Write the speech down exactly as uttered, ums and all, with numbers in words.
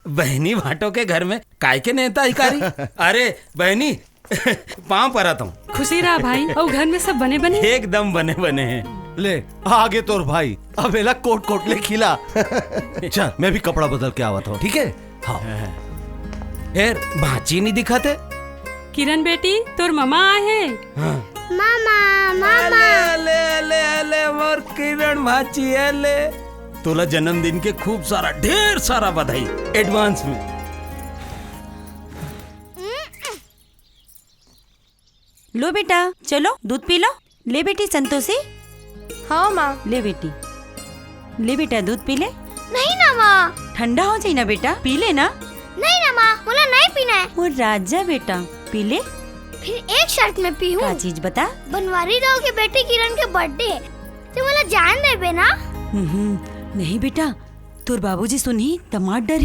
बहनी भाटो के घर में काय के नेता अधिकारी? अरे बहनी, पाँव परत हूँ। खुशी रहा भाई, अउ घर में सब बने बने? एकदम बने बने हैं। ले, आगे तोर भाई, अब एला कोट कोट ले खिला। चल, मैं भी कपड़ा बदल के आवत हूँ, ठीक है? हाँ। फेर भांची नहीं दिखत हे। किरण बेटी, तोर ममा आए हे। हाँ। मामा, मामा। अले, अले, अले, अले, मोर किरण भांची, अले। तोला जन्मदिन के खूब सारा, ढेर सारा बधाई, advance में। लो बेटा, चलो दूध पी लो। ले बेटी संतोषी। हाँ माँ। ले बेटी, ले बेटा दूध पी ले। नहीं ना माँ। ठंडा हो जाई ना बेटा, पी ले ना। नहीं ना माँ, मोला नहीं पीना है। वो राजा बेटा, पी ले। फिर एक शर्त में पीहूँ। का चीज बता? बनवारी दाऊ के बेटी किरण के birthday है, तो मोला जान देबे ना? हम्म, नहीं बेटा, तोर बाबूजी सुनही त मार डरही।